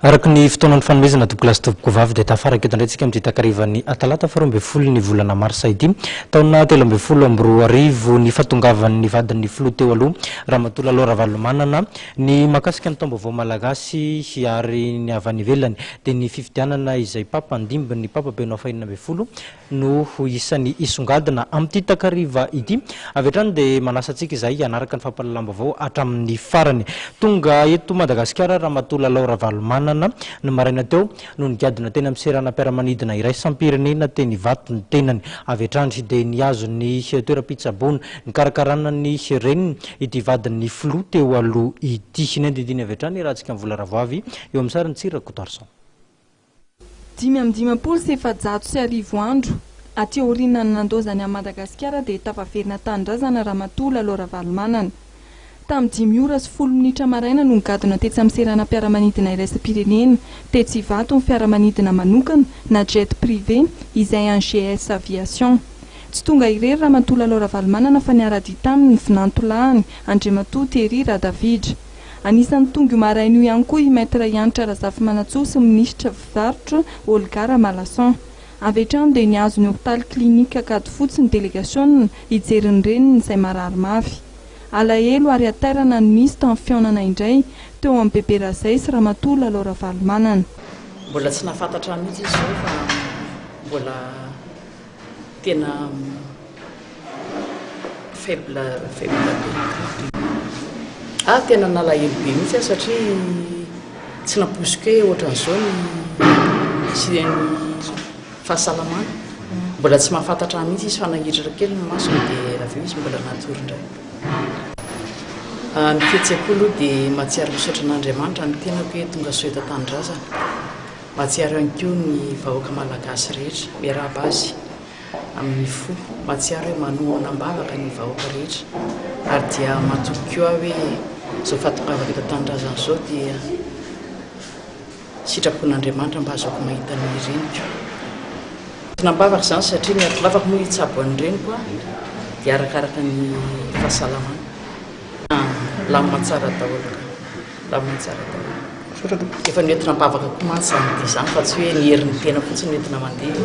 Araka ny fotoana nifanomezana tompokolahy sy tompokovavy dia tafaraka eto indray tsika amin'ity takarivan'ny talata faha 12 ny volana marsa ity taona 2013 ny fahatongavan'ny vadin'ny filoha teo aloha Ramatoa Lalao Ravalomanana ny mahakasika ny taom-baovao malagasy ary ny avy any ivelany dia ny fifidianana izay papa handimby ny papa Benoît faha 16 no ho isan'ny hisongadina amin'ity takariva ity. Avy hatrany dia manasa antsika izahay hanaraka ny fampahalalam-baovao hatramin'ny farany. Tonga eto Madagasikara Ramatoa Lalao Ravalomanana ny maraina teo no nigadona teny amin'ny seranam-piaramanidina iraisam-pirenena teny Ivato ny tenany. Avy hatrany dia nihazo ny toeram-pitsaboana nikarakarana ny reniny ity vadin'ny filoha teo aloha ity. Ny andindiny avy hatrany iarahantsika Mvola Ravoavy eo amin'ny sarin'i Tsiry Rakotoarison. 1455 andro aty aorianan'ny nandaozany an'i Madagasikara dia tafaverina an-tanindrazana Ramatoa Lalao Ravalomanana. Tamin'ny dimy ora sy folo minitra maraina no nigadona tetsy amin'ny seranam-piaramanidina iraisam-pirenena tetsy Ivato ny fiaramanidina manokana na jet privé izay an'ny GS Aviation. Tsy tonga irery Ramatoa Lalao Ravalomanana fa niara-dia taminy ny vinantolahiny, Andriamatoa Thierry Radavidra. Anisan'ny tonga io maraina io ihany koa i Maître Hanitra Razafimanantsoa sy minisitra mpivarotra Olga Ramalason. Avy hatrany dia nihazo ny hopitaly Clinique Ankadifotsy ny delegasiona hijery ny reniny izay marary mafy. Alahelo ary hatairana no nisy tamin'ny fihaonana indray teo amin'i Bebe Razay sy Ramatoa Lalao Ravalomanana. Mbola tsy nahafantatra ahy mihitsy izy izao fa mbola Tena faible faible be. Ah tena nalahelo be mihitsy aho satria tsy nampoiziko hoe ohatran'izao ny fisian'ny fahasalamana. Mbola tsy mahafantatra ahy mihitsy izy fa nahiratra kely ny masony dia avy eo izy mbola natory indray. Ny fihetseham-po aloha dia mahatsiaro misaotra an'Andriamanitra ny tenako hoe tonga soa eto an-tanindrazana. Mahatsiaro ihany koa ny vahoaka malagasy rehetra, miarahaba azy amin'ny fo, mahatsiaro hoe manohana am-bavaka ny vahoaka rehetra ary dia matoky koa aho hoe izao fahatongavako eto an-tanindrazana izao dia sitrapon'Andriamanitra mba hahazoako mahita ny reniko. Tena am-bavaka izany satria ny atongavako moa hitsabo an'ny reniko dia arakaraka ny fahasalamana. Lamina tsara daholo ka. Lamina tsara daholo. Misaotra tompoko. Efa noentina am-bavaka koa mantsy izany dia izany fa tsy hoe ny herin'ny tena fotsiny no entina mandeha.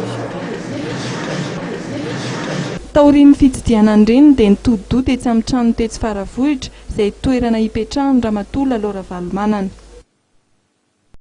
Taorian'ny fitsidihana ny reniny dia nitodi-doha tetsy amin'ny tranony tetsy Faravohitra izay toerana ipetrahany Ramatoa Lalao Ravalomanana.